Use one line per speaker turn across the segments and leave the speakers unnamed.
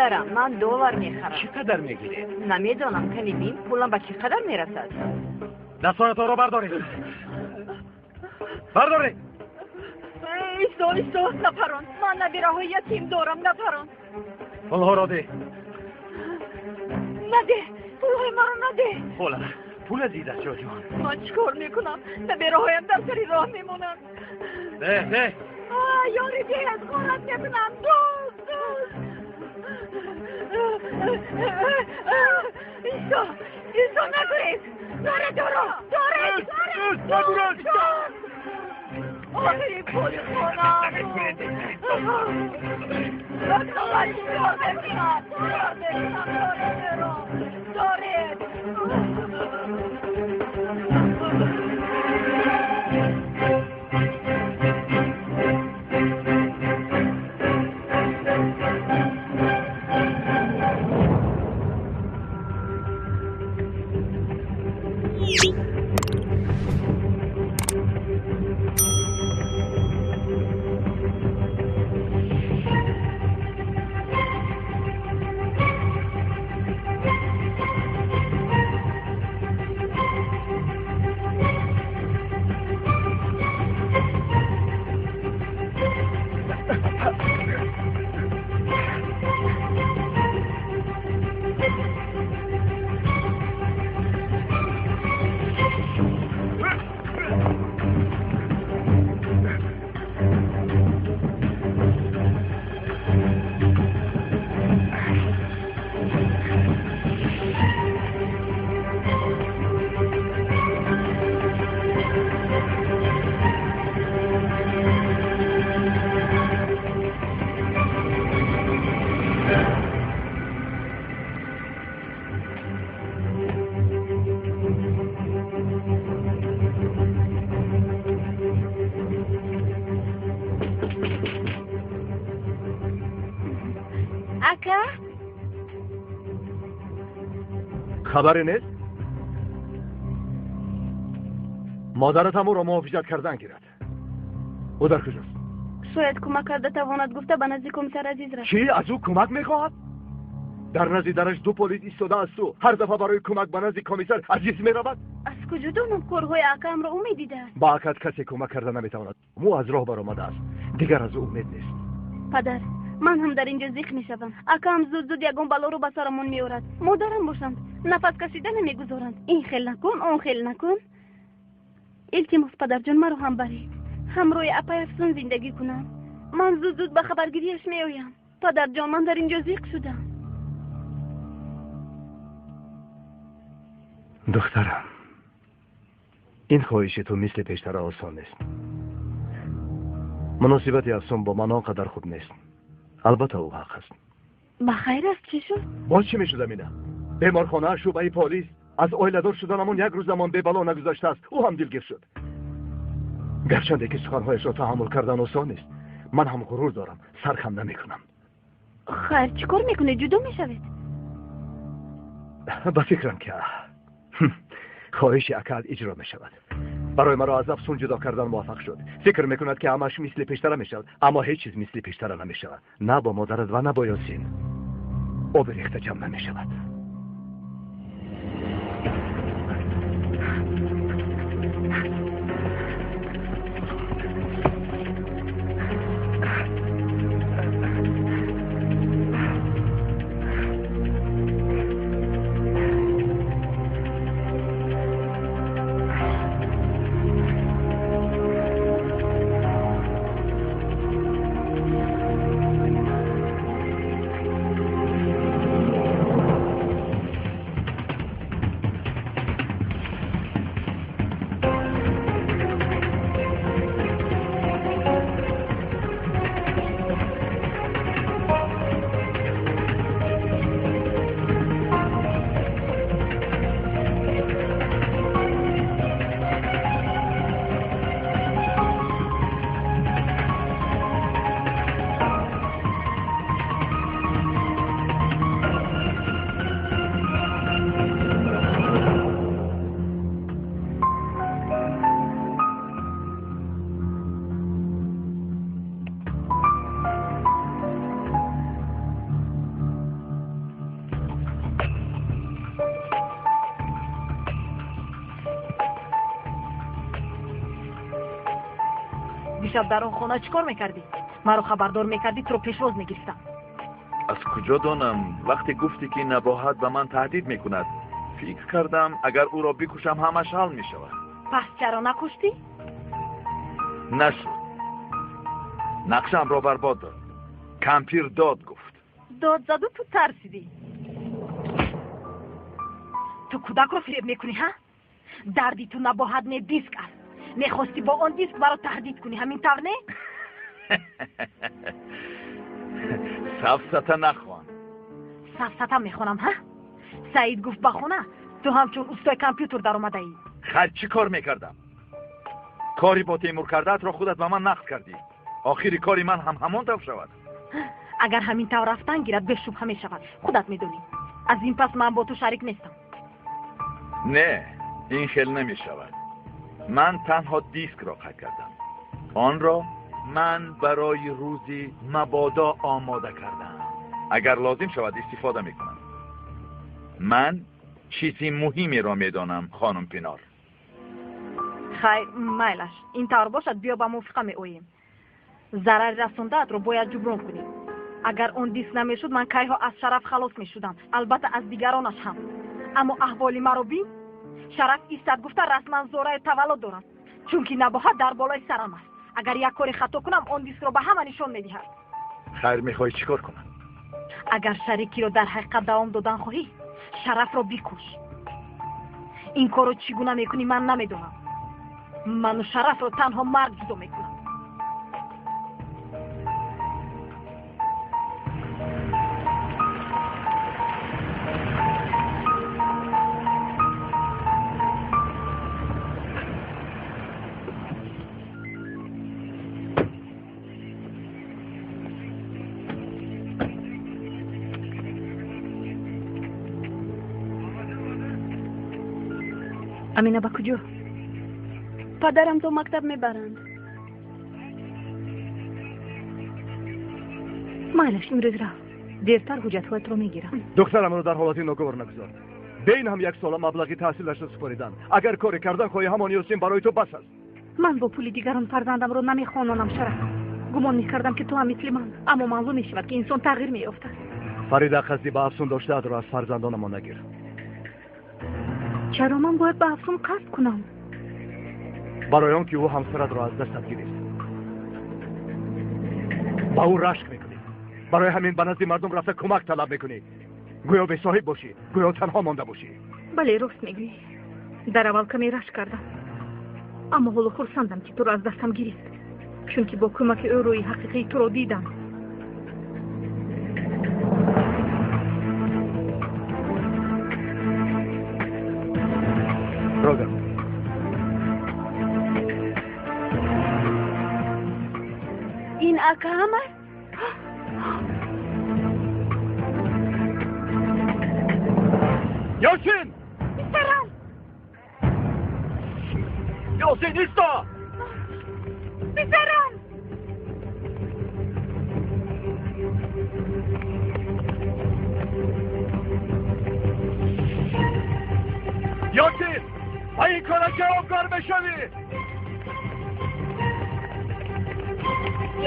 Падарам, ман доллар мехарам.
Чӣ қадар мегиред?
Намедонам, кани бин, пулам ба чӣ қадар мерасад?
Дастонатонро бардоред. Бардоред.
Исто, исто, напарон. Ман набираҳои ятим дорам, напарон.
Пулҳоро деҳ.
Надеҳ, пулҳои маро надеҳ.
Хола, пула дида ҷоҷон.
Ман чӣ кор мекунам? Набираҳоям дар сари роҳ мемонанд.
Деҳ, деҳ.
Ёри деҳ, ғорат мекунам. Дӯст, дӯст. Исто, исто, нагурез. Доред ӯро, доред, доред, дӯст. Охири пули хонаам. Ман чӣ кор мекунам? Кор мекунам, доред ӯро, доред.
Хабаре нест? Модаратам ӯро муҳофизат кардан гирад. Ӯ дар куҷост?
Шояд кӯмак карда тавонад, гуфта ба назди комиссар Азиз рафт.
Чӣ? Аз ӯ кӯмак мехоҳад? Дар назди дараш ду полис истодаасту ҳар дафъа барои кӯмак ба назди комиссар Азиз меравад?
Аз куҷо донам, корҳои акаамро ӯ медидааст.
Ба акат касе кӯмак карда наметавонад. Ӯ аз роҳ баромадааст. Дигар аз ӯ умед нест.
Падар, ман ҳам дар инҷо зиқ мешавам. Акаам зуд-зуд ягон балоро ба сарамон меорад. Модарам бошанд, нафас кашида намегузоранд. Ин хел накун, он хел накун. Илтимос, падарҷон, маро ҳам баред. Ҳамроҳи апай Афсун зиндагӣ кунам. Ман зуд-зуд ба хабаргириаш меоям. Падарҷон, ман дар инҷо зиқ шудам.
Духтарам, ин хоҳиши ту мисли пештара осон нест. Муносибати Афсун бо ман он қадар хуб нест. Албатта ӯ ҳақ аст.
Ба хайр аст, чӣ шуд?
Боз чӣ мешуд, Амина? Беморхона, шӯъбаи полис, аз оиладор шуданамон як рӯзамон бебало нагузаштааст. Ӯ ҳам дилгир шуд. Гарчанде ки суханҳояшро таҳаммул кардан осон нест, ман ҳам ғурур дорам, сархам намекунам.
Хайр, чӣ кор мекунед? Ҷудо мешавед?
Ба фикрам ки хоҳиши акаат иҷро мешавад. Барои маро аз Афсун ҷудо кардан муваффақ шуд. Фикр мекунад ки ҳамаш мисли пештара мешавад, аммо ҳеҷ чиз мисли пештара намешавад. На бо модарат ва на бо Ёсин. Оби рехта ҷамъ намешавад.
Дишаб дар он хона чӣ кор мекардӣ? Маро хабардор мекардӣ, туро пешвоз мегирифтам.
Аз куҷо донам? Вақте гуфтӣ ки Набоҳат ба ман таҳдид мекунад, фикр кардам агар ӯро бикушам ҳамаш ҳал мешавад.
Пас чаро накуштӣ?
Нашуд. Нақшаамро барбод дод. Кампир дод гуфт.
Дод заду ту тарсидӣ. Ту кӯдакро фиреб мекунӣ, ҳа? Дарди ту Набоҳат не, диск аст. Мехостӣ бо он диск маро таҳдид кунӣ, ҳамин тавр не?
Сафсата нахон.
Сафсата мехонам, ҳа? Саид гуфт ба хона ту ҳамчун устои компютер даромадаӣ.
Хайр, чӣ кор мекардам? Кори бо Темур кардаатро худат ба ман нақд кардӣ. Охири кори ман ҳам ҳамон тавр шавад.
Агар ҳамин тавр рафтан гирад, бешубҳа мешавад. Худат медонӣ. Аз ин пас ман бо ту шарик нестам.
Не, ин хел намешавад. Ман танҳо дискро қайд кардам. Онро ман барои рӯзи мабодо омода кардам. Агар лозим шавад истифода мекунам. Ман чизи муҳимеро медонам, хонум Пинор.
Хайр, майлаш. Ин тавр бошад, биё ба мувофиқа меоем. Зарари расондаатро бояд ҷуброн кунӣ. Агар он диск намешуд, ман кайҳо аз Шараф халос мешудам, албатта аз дигаронаш ҳам. Аммо аҳволи маро бин. Шараф истад гуфта расман зораи таваллуд дорам, чунки Набоҳат дар болои сарам аст. Агар як кори хато кунам, он дискро ба ҳама нишон медиҳад.
Хайр, мехоҳӣ чӣ кор кунам?
Агар шарикиро дар ҳақиқат давом додан хоҳӣ, Шарафро бикуш. Ин корро чӣ гуна мекунӣ, ман намедонам. Ману Шарафро танҳо марг ҷудо мекунад.
Амина ба куҷо?
Падарам то мактаб мебаранд.
Майлаш, имрӯз рав. Дертар ҳуҷҷатҳоятро мегирам.
Духтарамро дар ҳолати ногувор нагузор. Бе ин ҳам як сола маблағи таҳсилашро супоридан. Агар коре кардан хоҳӣ, ҳамон Ёсин барои ту бас аст.
Ман бо пули дигарон фарзандамро намехононам, Шараф. Гумон мекардам ки ту ҳам мисли ман, аммо маълум мешавад ки инсон тағйир меёфтад.
Фарида, қасди ба афсун доштаатро аз фарзандонамон нагир.
Чаро ман бояд ба Афсун қасд кунам?
Барои он ки ӯ ҳамсаратро аз дастат гирифт. Ба ӯ рашк мекунӣ. Барои ҳамин ба назди мардум рафта кӯмак талаб мекунӣ. Гӯё бесоҳиб бошӣ, гӯё танҳо монда бошӣ.
Бале, рост мегӯӣ. Дар аввал каме рашк кардам, аммо ҳоло хурсандам ки туро аз дастам гирифт, чунки бо кӯмаки ӯ рӯи ҳақиқии туро дидам.
Роган.
Ин акаам аст?
Ёсин!
Писарам!
Ёсин, исто!
Писарам!
Ёсин! Ба ин кора ҷавобгор мешавӣ!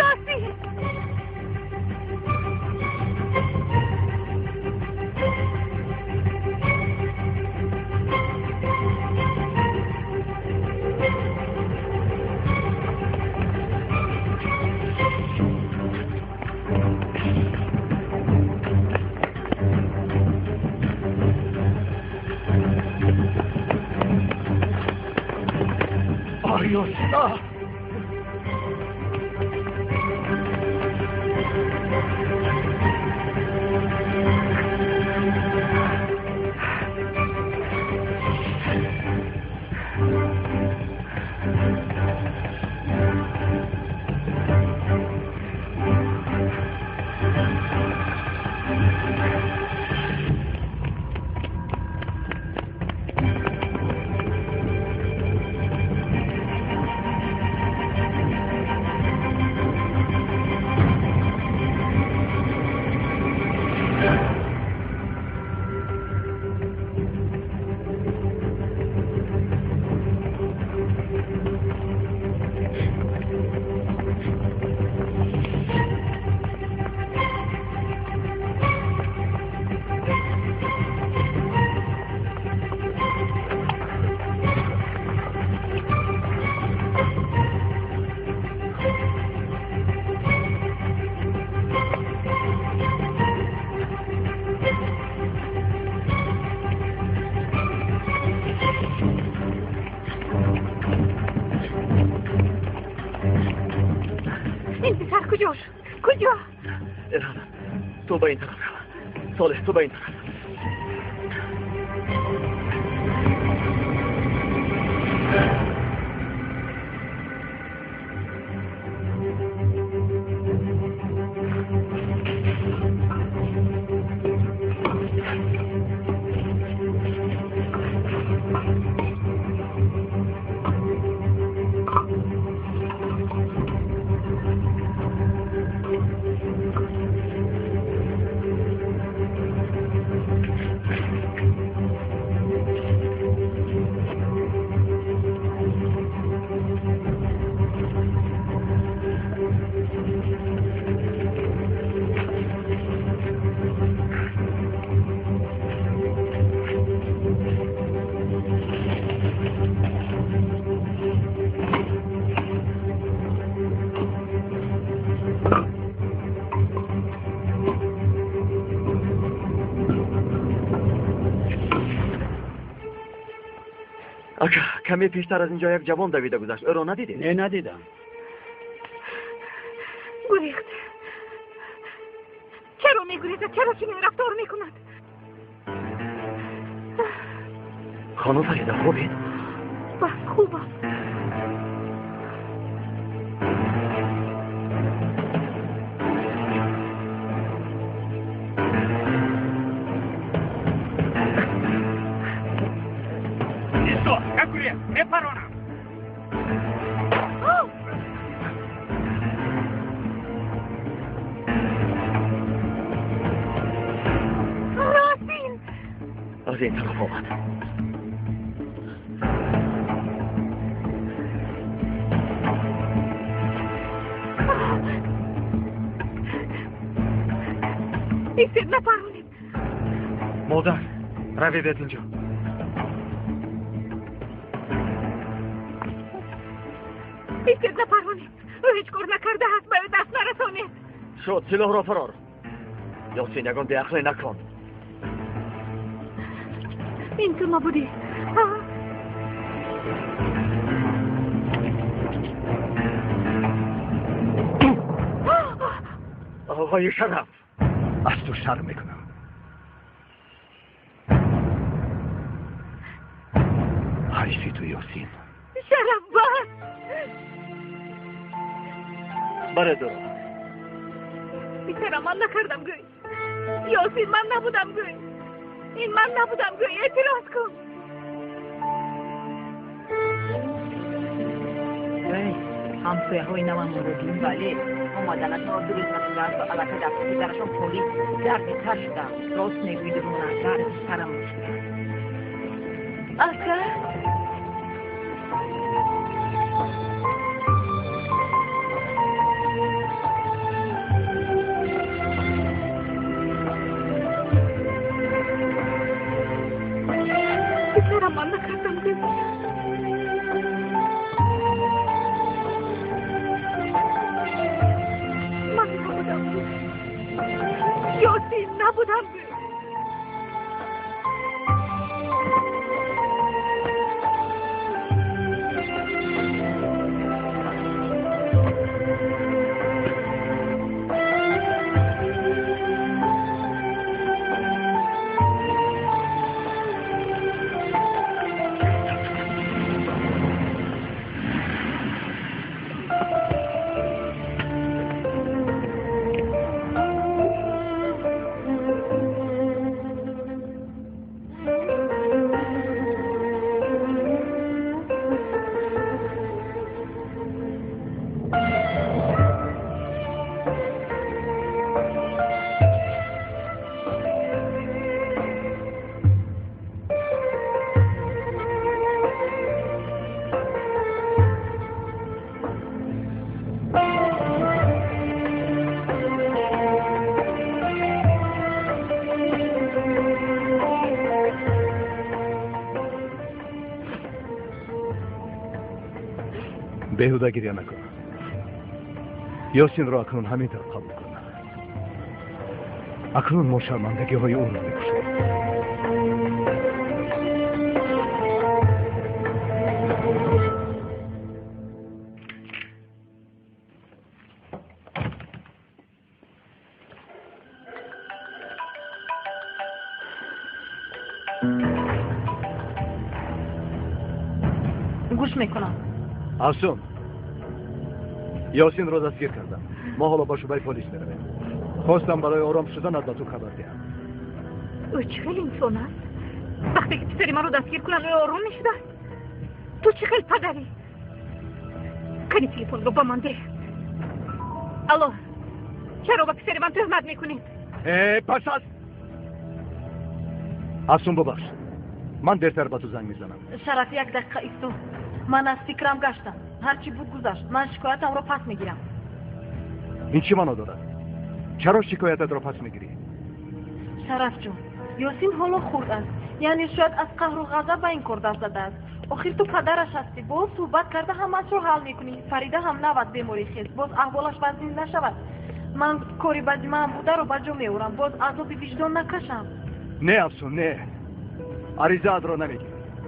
Ёсин!
Ёсин! Ah!
Ин писар куҷо шуд? Куҷо?
Ирада, ту ба ин тараф рав. Солеҳ, ту ба ин тараф. Ака, каме пештар аз инҷо як ҷавон давида гузашт. Ӯро надидед?
Не, надидам.
Гурехт. Чаро мегурезад? Чаро чунин рафтор мекунад?
Хонум Фарида, хубед?
Бас, хубам.
Мепаронам.
Росин!
Аз ин тараф омад.
Истед, напаронед.
Модар, равед аз инҷо.
Истед, напаронед. Ӯ ҳеҷ кор накардааст, ба ӯ даст нарасонед.
Шуд, силоҳро фарор. Ёсин, ягон беақле накун.
Ин ту набудӣ.
Оғои Шараф, аз ту шарм мекунам. Ҳарифи ту Ёсин.
Шараф, бас!
Баре дуро.
Писарам, ман накардам, гӯй. Ёсин, ман набудам, гӯй. Ин ман набудам, гӯй. Эътироз кун.
Ҳамсояҳои навамонро дидем, вале омаданашонро ду рӯз нашудааст ва аллакай дар паси дарашон холӣ дарди тар шудам. Рост мегӯӣ, дугона, дарди сарам шудааст.
Ака,
писарам, ман накардам, гӯй. Ман набудам, гӯй. Ёсин, набудам, гӯй.
Беҳуда гиря накун. Ёсинро акнун ҳамин тавр қабул кун. Акнун мо шармандагиҳои ӯро мекушем.
Гӯш мекунам.
Афсун, Ёсинро дастгир кардам. Мо ҳоло ба шӯъбаи полис меравем. Хостам барои ором шуданат ба ту хабар диҳам.
Ӯ чӣ хел инсон аст? Вақте ки писари маро дастгир кунанд, ӯ ором мешудааст. Ту чӣ хел падарӣ? Кани телефонро ба ман деҳ. Алло, чаро ба писари ман тӯҳмат мекунед?
Э, пас аст. Афсун, бубахш, ман дертар ба ту занг мезанам.
Шараф, як дақиқа исто. Ман аз фикрам гаштам. Ҳарчи буд гузашт. Ман шикоятамро пас мегирам.
Ин чӣ маъно дорад? Чаро шикоятатро пас мегирӣ?
Шарафҷон, Ёсин ҳоло хурд аст. Яъне шояд аз қаҳру ғазаб ба ин кор даст задааст. Охир ту падараш ҳастӣ. Боз суҳбат карда ҳамаашро ҳал мекунӣ. Фарида ҳам навад беморӣ хест. Боз аҳволаш вазнин нашавад. Ман кори ба зиммаам бударо ба ҷо меорам. Боз азоби виҷдон накашам.
Не, Афсун, не. Аризаатро намегирӣ.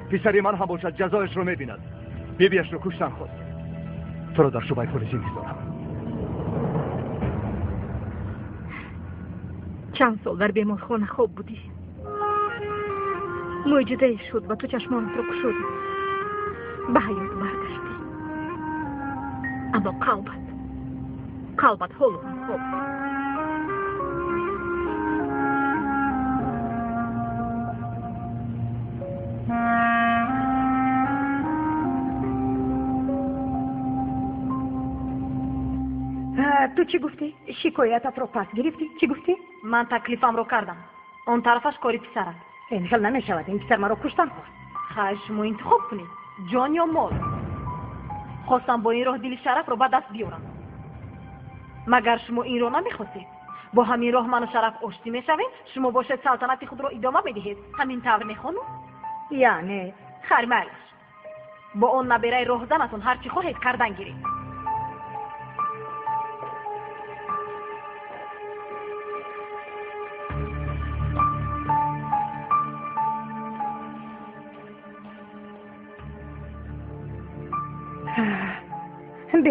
Писари ман ҳам бошад ҷазояшро мебинад. Бибиашро куштан хост. Туро дар шӯъбаи полисӣ интизорам.
Чанд сол дар беморхона хоб будӣ. Мӯъҷизае шуд ва ту чашмонатро кушодӣ. Ба ҳаёт баргаштӣ. Аммо қалбат ҳоло ҳам хоб.
Ту чӣ гуфтӣ? Шикоятатро пас гирифтӣ? Чӣ гуфтӣ?
Ман таклифамро кардам. Он тарафаш кори писарат.
Ин хел намешавад. Ин писар маро куштан хост.
Хайр, шумо интихоб кунед, ҷон ё мол. Хостам бо ин роҳ дили Шарафро ба даст биёрам. Магар шумо инро намехостед? Бо ҳамин роҳ ману Шараф оштӣ мешавем, шумо бошед салтанати худро идома медиҳед. Ҳамин тавр мехонум?
Яъне
хайр, майлаш. Бо он набераи роҳзанатон ҳар чӣ хоҳед кардан гиред.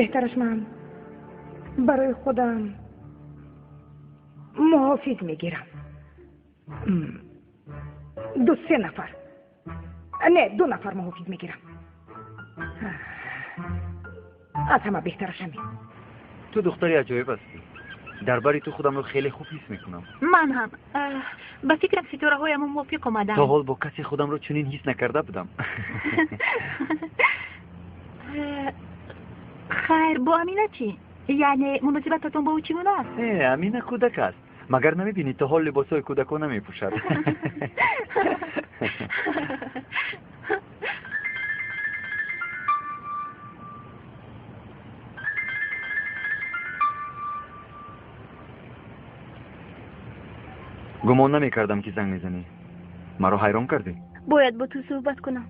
Беҳтараш ман барои худам муҳофиз мегирам. 2-3 нафар, не, 2 нафар муҳофиз мегирам. Аз ҳама беҳтараш ҳамин.
Ту духтари аҷоиб ҳастӣ. Дар бари ту худамро хеле хуб ҳис мекунам.
Ман ҳам. Ба фикрам ситораҳоямон мувофиқ омаданд.
То ҳол бо касе худамро чунин ҳис накарда будам.
Хайр, бо Амина чӣ? Яъне муносибататон бо ӯ чӣ гуна аст?
Амина кӯдак аст. Магар намебинӣ то ҳол либосҳои кӯдакона мепӯшад? Гумон намекардам ки занг мезанӣ. Маро ҳайрон кардӣ.
Бояд бо ту суҳбат кунам.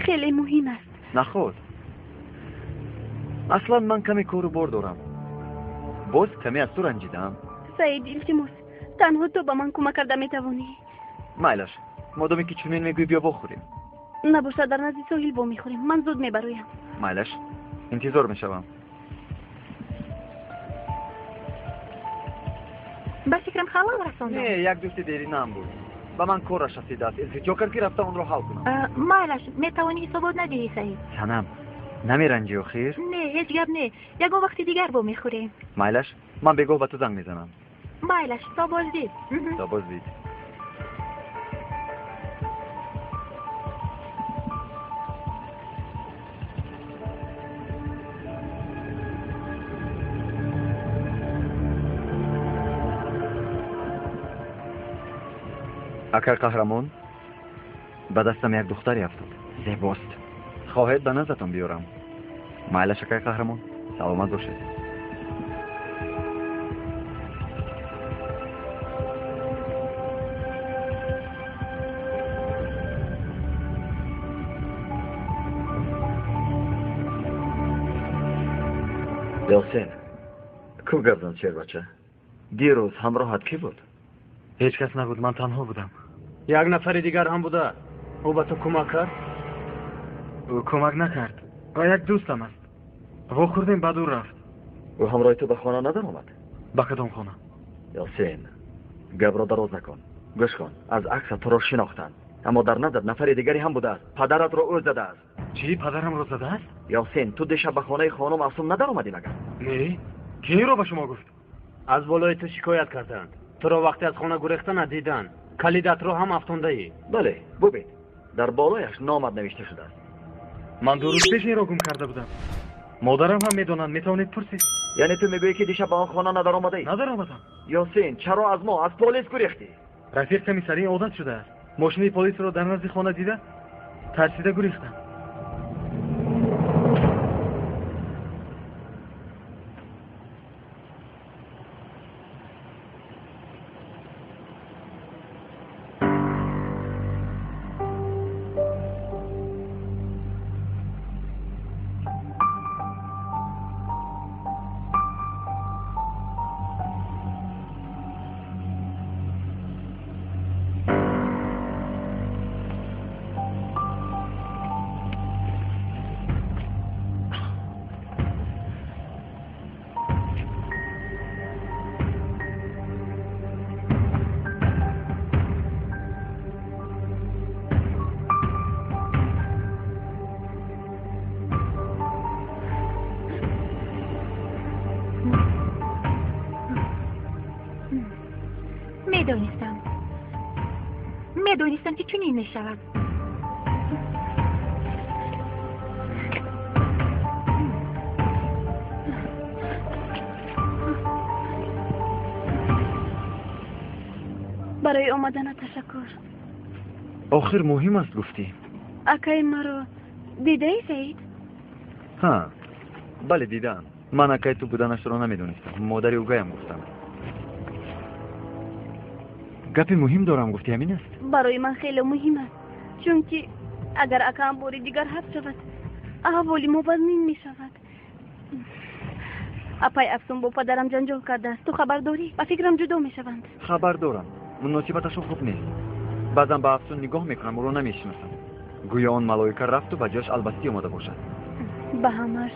Хеле муҳим аст.
Наход. Аслан ман каме кору бор дорам. Боз каме аз ту ранҷидаам.
Саид, илтимос, танҳо ту ба ман кӯмак карда метавонӣ.
Майлаш, модоме ки чунин мегӯӣ, биё вохӯрем.
Набошад, дар назди соҳил вомехӯрем. Ман зуд мебароям.
Майлаш, интизор мешавам.
Ба фикрам халал расондам.
Не, як дӯсти деринаам буд. Ба ман кораш расидааст. Илтиҷо кард ки рафта онро ҳал кунам.
Майлаш, метавонӣ ҳисобот надиҳӣ, Саид.
Санам, намеранҷӣ охир?
Не, ҳеҷ гап не. Ягон вақти дигар вомехӯрем.
Майлаш, ман бегоҳ ба ту занг мезанам.
Майлаш, то боздид.
То боздид. Акай қаҳрамон, ба дастам як духтаре афтод. Зебост. Хоҳед ба наздатон биёрам? Майлаш, акай қаҳрамон, саломат бошед.
Ёсин, ку гап зан шербача? Дирӯз ҳамроҳат кӣ буд?
Ҳеҷ кас набуд, ман танҳо будам. Як нафари дигар ҳам буда. Ӯ ба ту кӯмак кард? Ӯ кӯмак накард. Ва як дӯстам аст. Вохӯрдем, баъд ӯ рафт.
Ӯ ҳамроҳи ту ба хона надаромад?
Ба кадом хона?
Ёсин, гапро дароз накун. Гӯш кун, аз акса туро шинохтанд. Аммо дар назар нафари дигаре ҳам будааст. Падаратро ӯ задааст.
Чӣ, падарамро задааст?
Ёсин, ту дишаб ба хонаи хонум Афсун надаромадӣ магар?
Не, кӣ инро ба шумо гуфт?
Аз болои ту шикоят карданд. Туро вақте аз хона гурехта надиданд. Калидатро ҳам афтондаӣ.
Бале, бубин, дар болояш номат навишта шудааст.
Ман 2 рӯз пеш инро гум карда будам. Модарам ҳам медонанд, метавонед пурсед.
Яъне ту мегӯӣ, ки дишаб ба он хона надаромадаӣ?
Надаромадам.
Ёсин, чаро аз мо, аз полис гурехтӣ?
Рафиқ комиссарин одат шудааст. Мошини полисро дар назди хона дида, тарсида гурехтам.
Медонистам, ки чунин мешавад.
Барои омадана ташаккур.
Охир муҳим аст гуфтӣ.
Акаи маро дидаӣ, Саид?
Ҳа, бале, дидаам. Ман акаи ту буданашро намедонистам. Модари угаям гуфтам. Гапи муҳим дорам гуфтӣ, ҳамин аст?
Барои ман хеле муҳим аст, чунки агар акаам бори дигар ҳабс шавад, аҳволи мо вазнин мешавад. Апай Афсун бо падарам ҷанҷол кардааст. Ту хабар дорӣ? Ба фикрам ҷудо мешаванд.
Хабар дорам. Муносибаташон хуб нест. Баъзан ба Афсун нигоҳ мекунам, ӯро намешиносам. Гӯё он малоика рафту ба ҷояш албастӣ омада бошад.
Ба ҳамаш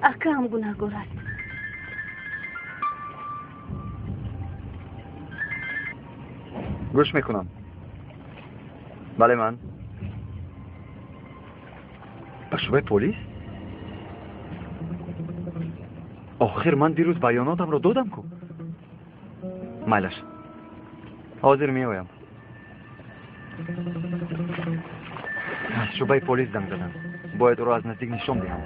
акаам гунаҳгор аст.
Гӯш мекунам. Бале, ман. Ба шӯъбаи полис? Охир ман дирӯз баёнотамро додам ку. Майлаш, ҳозир меоям. Аз шӯъбаи полис занг задам. Бояд ӯро аз наздик нишон диҳам.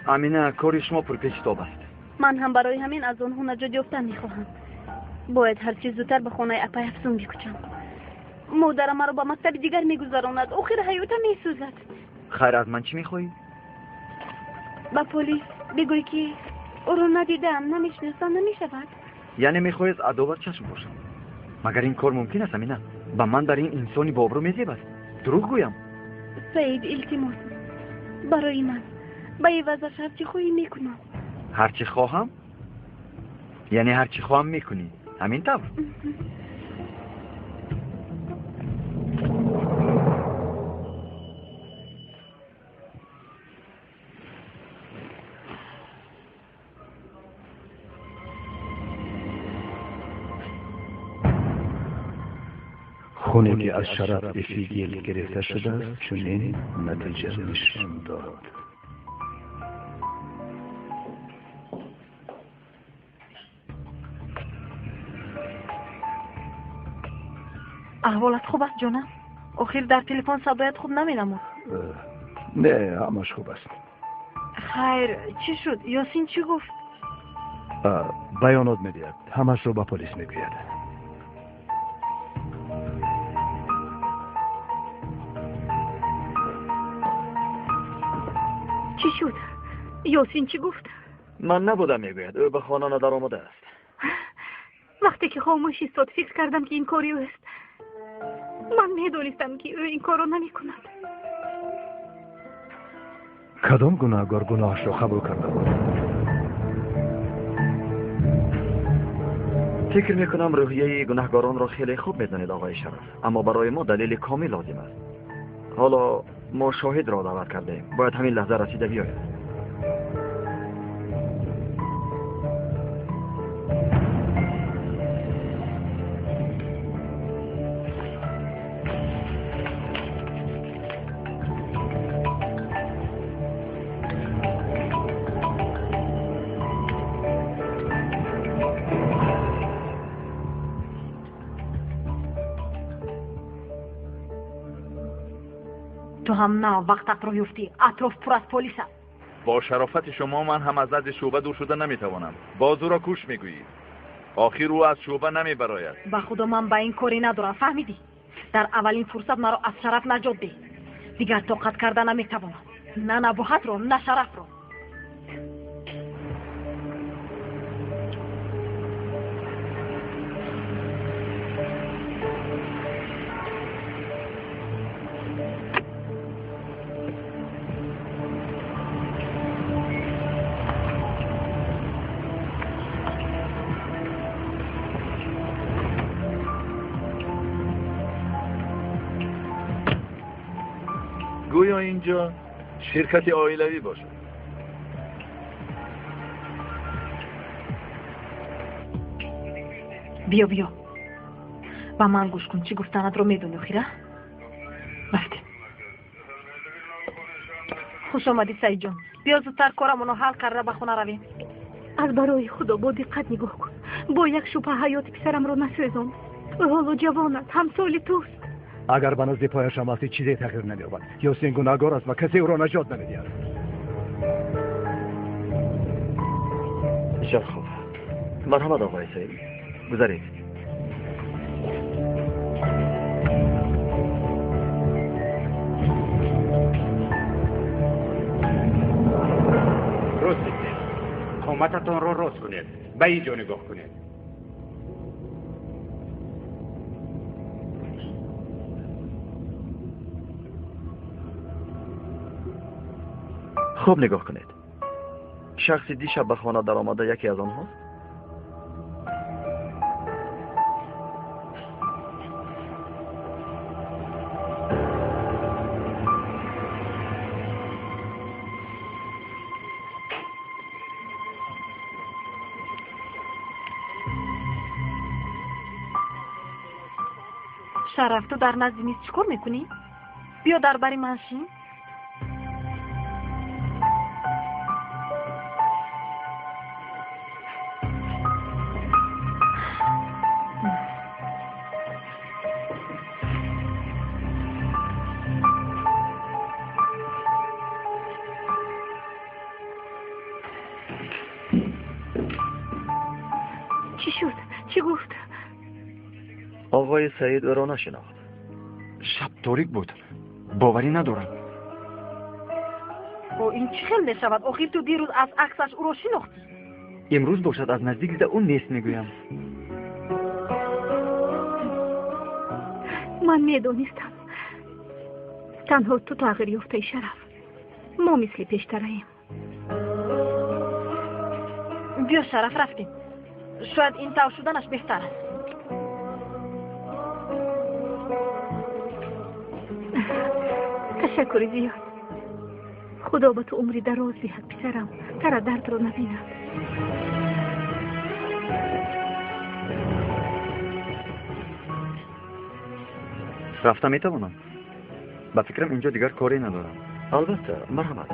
Амина, кори шумо пурпечитоб аст.
Ман ҳам барои ҳамин аз онҳо наҷот ёфтан мехоҳам. Бояд ҳарчи зудтар ба хонаи апай Афсун бикӯчам. Модарам маро ба мактаби дигар мегузаронад. Охир ҳаётам месӯзад.
Хайр, аз ман чӣ мехоҳӣ?
Ба полис бигӯй, ки ӯро надидаам, намешиносам, намешавад.
Яъне мехоҳӣ аз адоват чашм бошам? Магар ин кор мумкин аст, Амина? Ба ман дар ин инсони бообрӯ мезеб аст. Дурӯғ гӯям?
Саид, илтимос, барои ман ба ивазаш ҳарчи хоҳӣ мекунам.
Ҳарчи хоҳам? Яъне ҳарчи хоҳам мекунӣ? Ҳамин тавр?
Хуне ки аз шараф эфигил гирифта шудааст, чунин натиҷа нишон дод.
Аҳволат хуб аст, ҷонам? Охир дар телефон садоят хуб наменамуд.
Не, ҳамаш хуб аст.
Хайр, чӣ шуд? Ёсин чӣ гуфт?
Баёнот медиҳад. Ҳамашро ба полис мегӯяд.
Чӣ шуд? Ёсин чӣ гуфт?
Ман набудам, мегӯяд. Ӯ ба хона надаромадааст.
Вақте ки хомӯш истод, фикр кардам, ки ин кори ӯст. Ман медонистам, ки ӯ ин корро намекунад.
Кадом гунаҳгор гуноҳашро қабул карда буд?
Фикр мекунам рӯҳияи гунаҳгоронро хеле хуб медонед, оғои Шараф, аммо барои мо далели комил лозим аст. Ҳоло мо шоҳидро даъват кардаем. Бояд ҳамин лаҳза расида биёяд.
Ту ҳам нав вақтатро ёфтӣ. Атроф пур аз полис аст.
Бо шарофати шумо ман ҳам аз назди шӯъба дур шуда наметавонам. Боз ӯро куш мегӯӣ. Охир ӯ аз шӯъба намебарояд.
Ба худо ман ба ин корӣ надорам, фаҳмидӣ? Дар аввалин фурсат маро аз шараф наҷот деҳ. Дигар тоқат карда наметавонам. На набоҳатро, на шарафро.
گویا اینجا شرکت عائلوی باشد.
بیا بیا ба ман гӯш кун. Чӣ гуфтанатро медонӣ охира? Рафтем. Хуш омадӣ, Саидҷон. Биё зудтар корамонро ҳал карда ба хона равем.
Аз барои худо бо диққат нигоҳ кун. Бо як шубҳа ҳаёти писарамро насӯзон. Ӯ ҳоло ҷавон аст, ҳамсоли туст.
Агар ба назди пояшам афтӣ, чизе тағйир намеёбад. Ёсин гунаҳгор аст ва касе ӯро наҷот намедиҳад.
Бисёр хуб. Марҳамат, оқои Саид, гузаред.
Рост истед. Қомататонро рост кунед. Ба ин ҷо нигоҳ кунед.
Хуб нигоҳ кунед. Шахси дишаб ба хона даромада яке аз онҳост?
Шараф, ту дар назди миз чӣ кор мекунӣ? Биё дар бари ман шин.
Чӣ шуд? Чӣ гуфт?
Оқои Саид ӯро нашинохт.
Шаб торик буд. Боварӣ надорам.
О, ин чӣ хел мешавад? Охир ту дирӯз аз аксаш ӯро шинохтӣ.
Имрӯз бошад аз наздик дида ӯ нест мегӯям.
Ман медонистам. Танҳо ту тағйир ёфтаи, Шараф. Мо мисли пештараем.
Биё, Шараф, рафтем. Шояд ин тавр шуданаш беҳтар аст.
Ташаккури зиёд. Худо ба ту умри дароз диҳад, писарам. Тара дардро набинад.
Рафта метавонам? Ба фикрам инҷо дигар коре надорам. Албатта, марҳамат.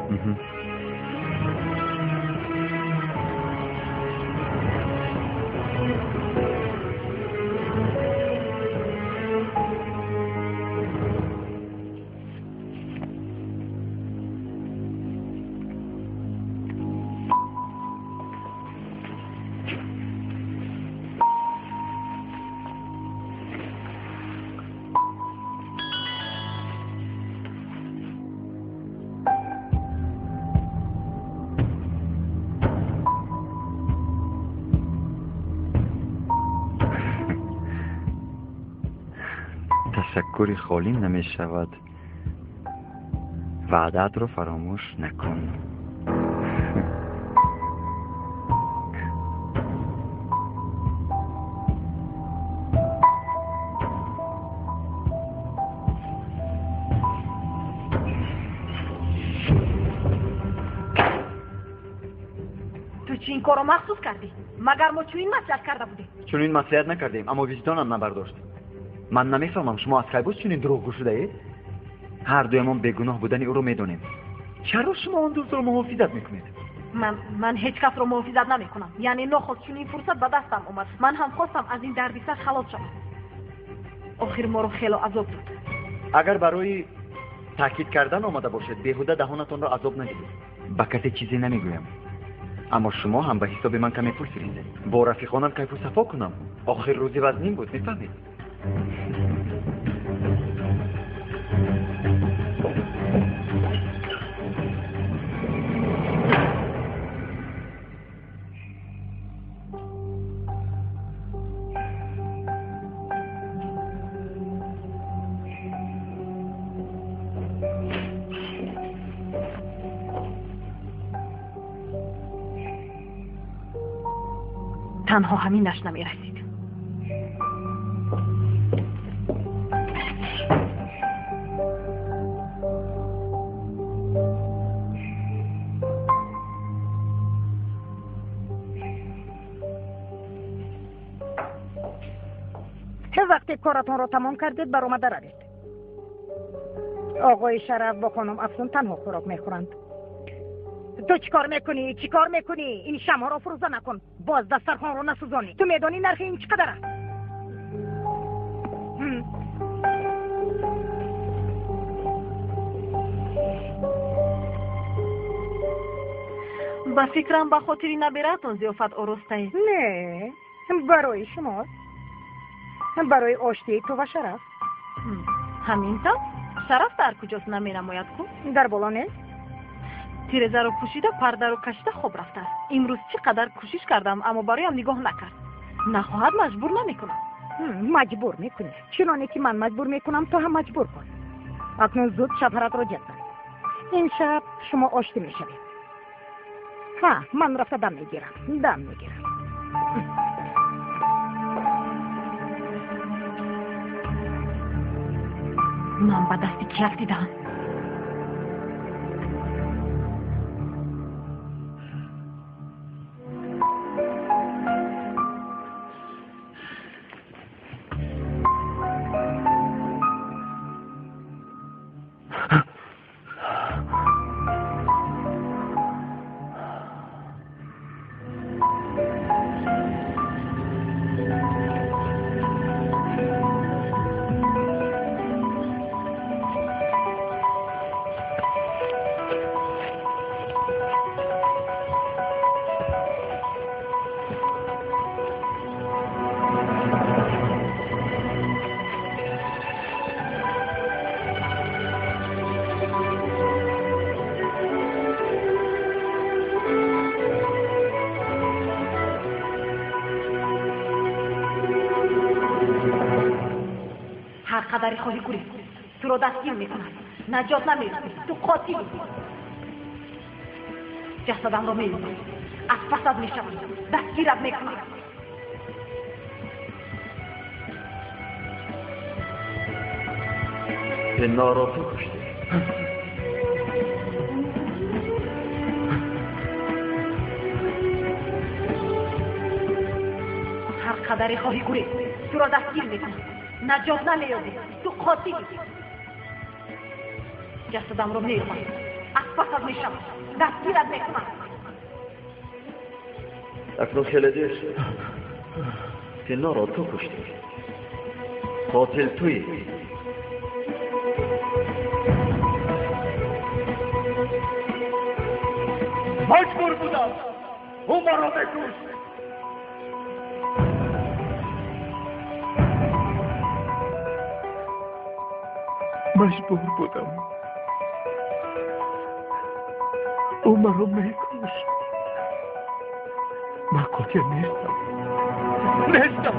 Ташаккури холӣ намешавад. Ваъдаатро фаромӯш накун.
Ту чӣ ин корро махсус кардӣ? Магар мо чунин маслиҳат карда будем?
Чунин маслиҳат накардем, аммо виҷдонам набардошт. Ман намефаҳмам, шумо аз кай боз чунин дурӯғгӯ шудаед? Ҳар дуямон бегуноҳ будани ӯро медонем. Чаро шумо он дӯстро муҳофизат мекунед?
Ман ҳеҷ касро муҳофизат намекунам. Яъне нохост чунин фурсат ба дастам омад. Ман ҳам хостам аз ин дардисар халос шавам. Охир моро хело азоб дод.
Агар барои
Таъкид кардан омада бошед, беҳуда даҳонатонро азоб надиҳед. Ба касе чизе намегӯям. Аммо шумо ҳам ба ҳисоби ман каме пул фиристед. Бо рафиқонам кайфу сафо кунам. Охир рӯзи вазнин буд, мефаҳмед?
Танҳо ҳаминаш намерасид.
Вақте коратонро тамом кардед, баромада равед. Оғои Шараф бо хонум Афсун танҳо хӯрок мехӯранд. Ту чӣ кор мекунӣ? Чӣ кор мекунӣ? Ин шамъҳоро фурӯза накун. Боз дастархонро насӯзонӣ. Ту медонӣ нархи ин чӣ қадар аст?
Ба фикрам, ба хотири набиратон зиёфат оростаед.
Не, барои шумост. Барои оштии ту ва Шараф.
Ҳамин тавр? Шараф дар куҷост, наменамояд ку?
Дар боло нест.
Тирезаро пӯшида, пардаро кашида хоб рафтааст. Имрӯз чӣ қадар кӯшиш кардам, аммо бароям нигоҳ накард. Нахоҳад, маҷбур намекунам.
Маҷбур мекунӣ. Чуноне ки ман маҷбур мекунам, ту ҳам маҷбур кун. Акнун зуд шавҳаратро ҷазб. Ин шаб шумо оштӣ мешавед. Ҳа, ман рафта дам мегирам. Дам мегирам.
Ман ба дасти кӣ афтидаам? Қадари хоҳӣ гурез, туро дастгир мекунам. Наҷот намеёбӣ, ту қотилӣ. Ҷасадамро меёбам, аз пасат мешавам, дастгират мекунам.
Пинноро ту куштӣ.
Ҳар қадаре хоҳӣ гурез, туро дастгир мекунам. Наҷот намеёбӣ, ту қотилӣ. Ҷасадамро меёбам, аз пасат мешавам, дастгират мекунам.
Акнун хеле дер шуд. Пинноро ту куштӣ. Қотил туӣ.
Маҷбур будам. Ӯ маро мекушт.
Маҷбур будам. Ӯ маро мекушт. Ман қотил нестам. Нестам.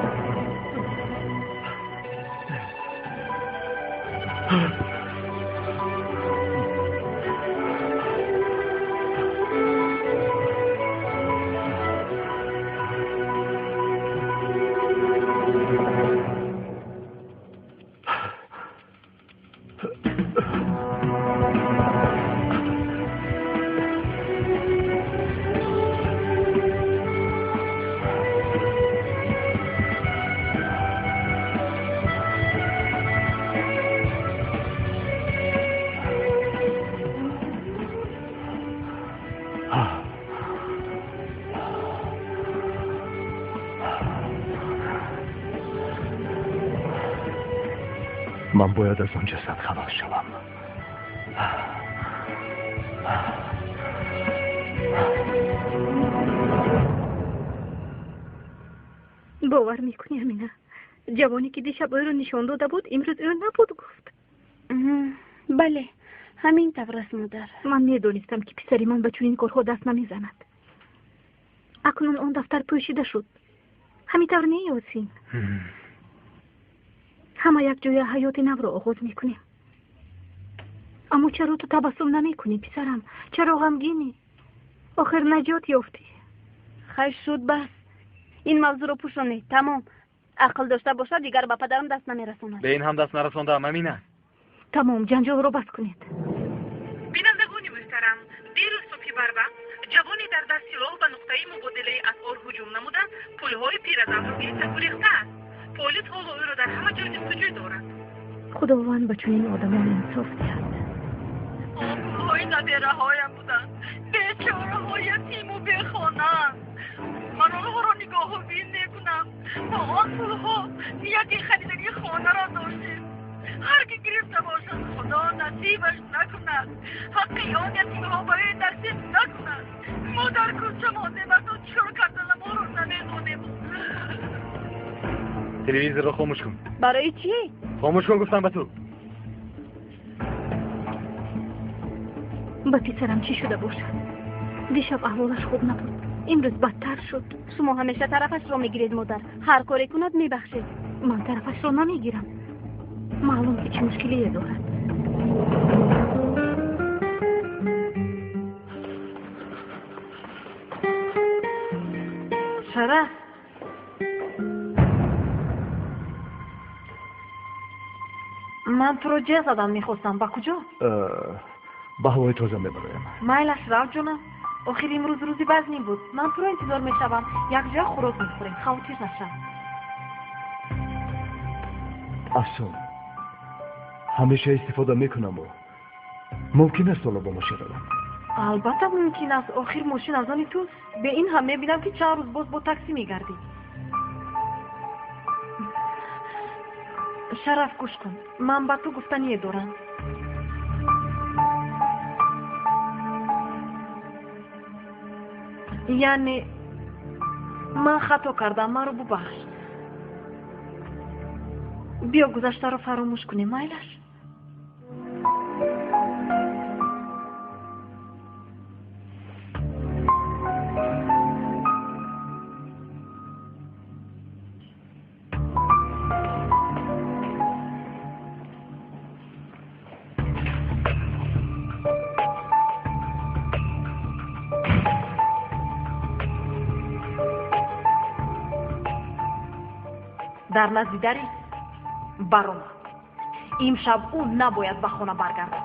Ман бояд аз он ҷасад халос шавам.
Бовар мекунӣ, Амина? Ҷавоне ки дишаб ӯро нишон дода буд, имрӯз ӯ набуд, гуфт.
Бале, ҳамин тавр аст, модар.
Ман медонистам, ки писари ман ба чунин корҳо даст намезанад. Акнун он дафтар пӯшида шуд. Ҳамин тавр не, Ёсин? Ҳама якҷоя ҳаёти навро оғоз мекунем. Аммо чаро ту табассум намекунӣ, писарам? Чаро ғамгинӣ? Охир наҷот ёфтӣ.
Хайр шуд, бас. Ин мавзӯъро пӯшонед, тамом. Ақл дошта бошад, дигар ба падарам даст намерасонад.
Ба ин ҳам даст нарасондаам, Амина.
Тамом, ҷанҷолро бас кунед.
Бинандагони муҳтарам, дирӯз субҳи барвақт ҷавоне дар дасти роҳ ба нуқтаи мубодилаи асъор ҳуҷум намуда, пулҳои пиразанро гирифта гурехтааст. Полис ҳоло ӯро дар ҳама ҷой ҷустуҷӯ дорад.
Худованд ба чунин одамон инсоф диҳад.
Он пулҳои набераҳоям буданд, бечораҳо ятиму бехонаанд. Ман онҳоро нигоҳубин мекунам. Бо он пулҳо нияти харидани хонаро доштем. Ҳар ки гирифта бошад, Худо насибаш накунад. Ҳаққи он ятимҳо ба ӯ насиб накунад. Мо дар кӯча мондем, аз он чӣ кор карданамонро намедонем.
Телевизорро хомӯш кун.
Барои чӣ?
Хомӯш кун гуфтам ба ту.
Ба писарам чӣ шуда бошад? Дишаб аҳволаш хуб набуд, имрӯз бадтар шуд.
Шумо ҳамеша тарафашро мегиред, модар. Ҳар коре кунад мебахшед.
Ман тарафашро намегирам. Маълум ки чӣ мушкилие дорад.
Шараф, ман туро ҷеғ задан мехостам. Ба куҷо?
Ба ҳавои тоза мебароям.
Майлаш, рав ҷонам. Охир имрӯз рӯзи вазнин буд. Ман туро интизор мешавам. Якҷоя хӯрок мехӯрем. Хавотир нашав.
Афсун, ҳамеша истифода мекунаму мумкин аст ҳоло бо мошин равам?
Албатта мумкин аст. Охир мошин аз они туст. Бе ин ҳам мебинам, ки чанд рӯз боз бо таксӣ мегардӣ. Шараф, гӯш кун, ман ба ту гуфтание дорам. Яъне ман хато кардам, маро бубахш. Биё гузаштаро фаромӯш кунем, майлаш? Дар назди дари баромад. Имшаб ӯ набояд ба хона баргардад.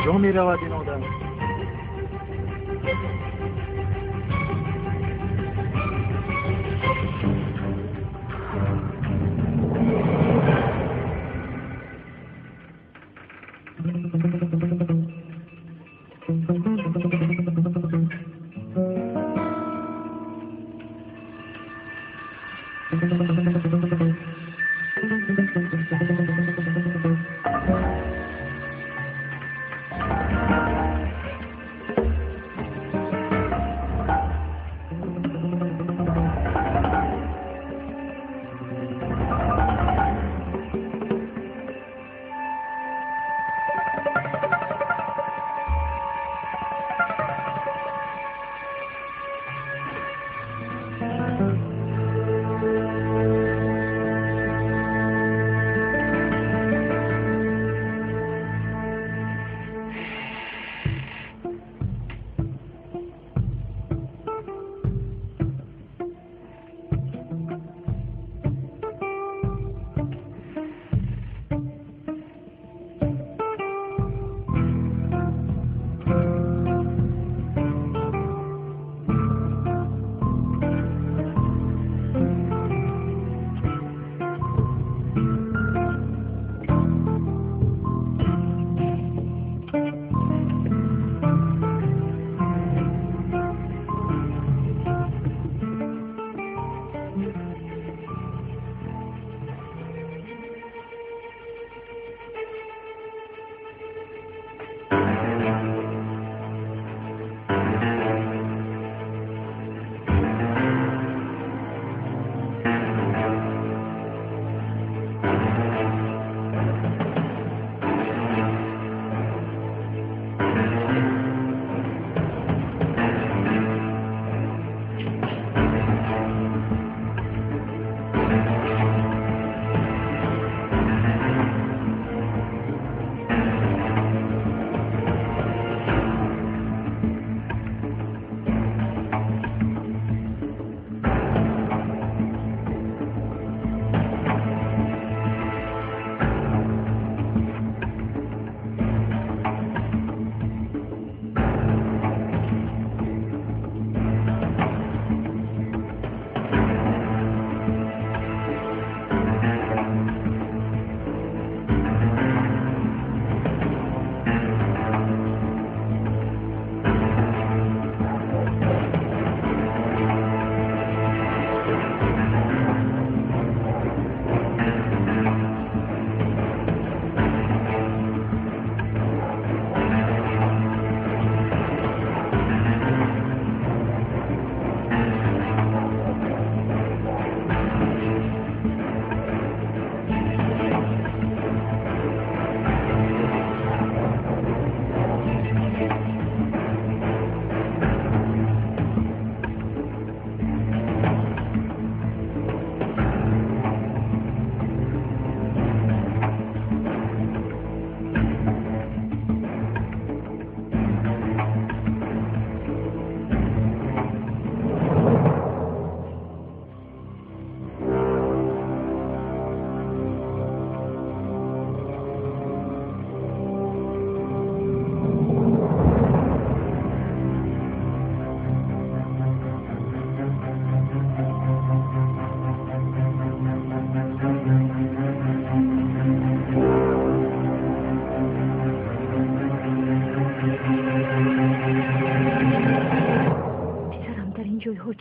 Куҷо меравад ин одам?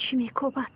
Чӣ мекобад?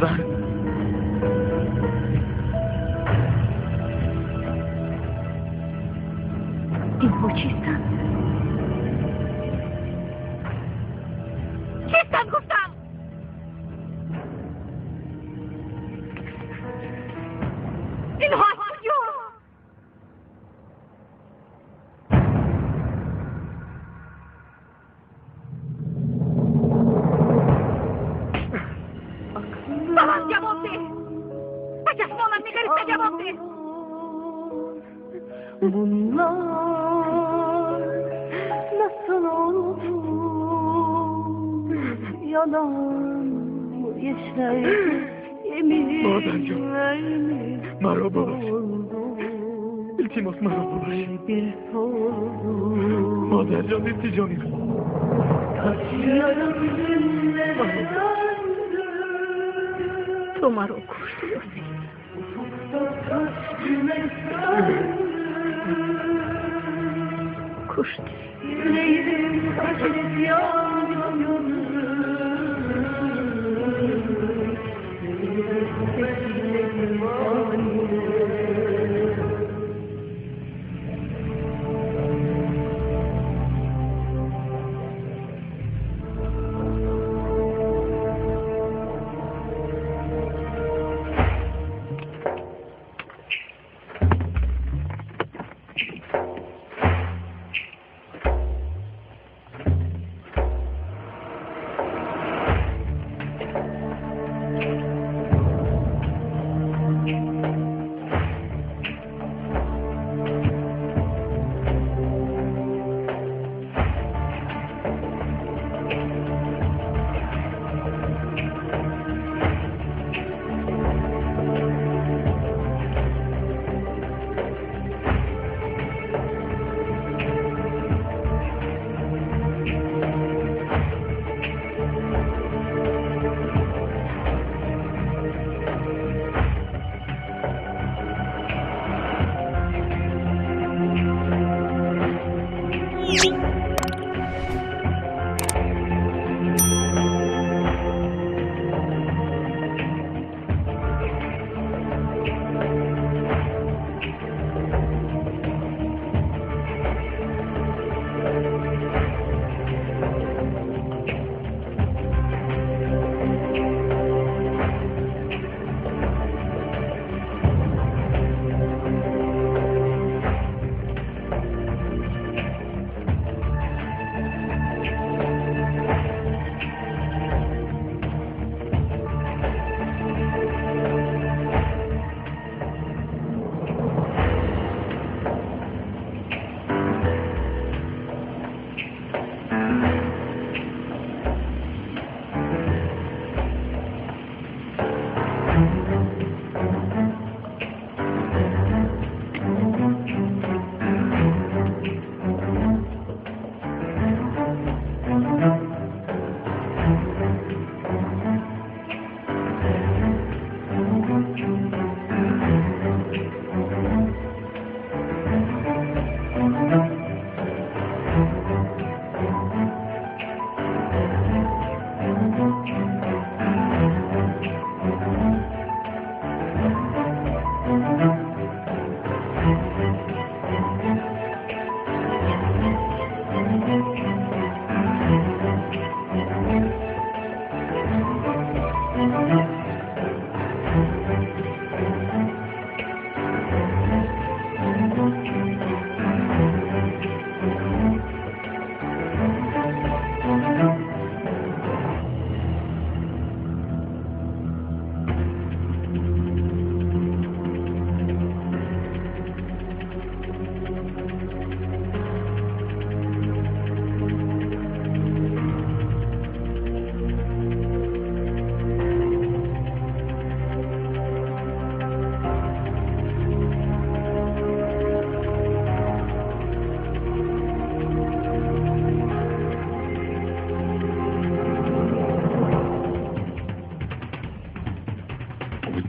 Модар.
Инҳо чистанд? Чистанд гуфтам! Инҳо аз куҷо? Ба ман ҷавоб деҳ! Ба чашмонам нигариста ҷавоб деҳ!
Bunlar nasıl oldu? Yalan mı yeşerdi? Yeminler mi
Маро бубахш. Илтимос, маро бубахш.
Bir soldu.
Модарҷон, илтиҷо мекунам.
Kaç yarım günlere döndü.
Ту маро кушти, Ёсин.
Ufukta kaç güneş söndü.
Кушти.
Yüreğim kaç kez yandı. Bekledim anne.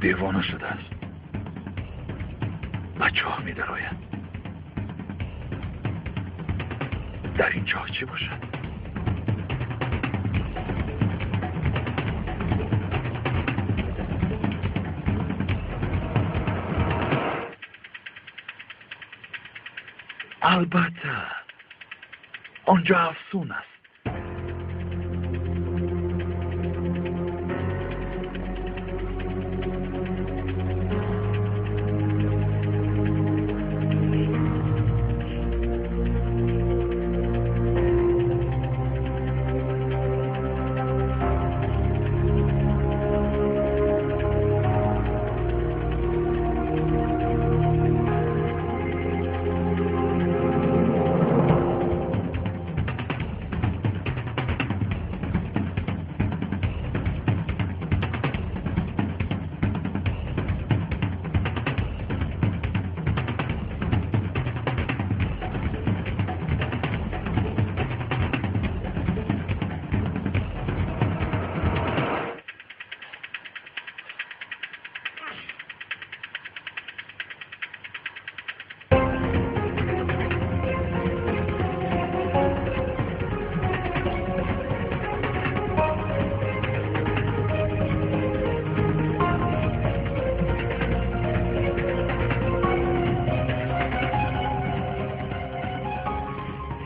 Девона шудааст. Ба чоҳ медарояд. Дар ин чоҳ чӣ бошад? Албатта, он ҷо афсун аст.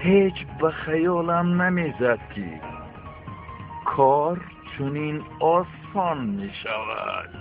Ҳеҷ ба хаёлам намезад, ки кор чунин осон мешавад.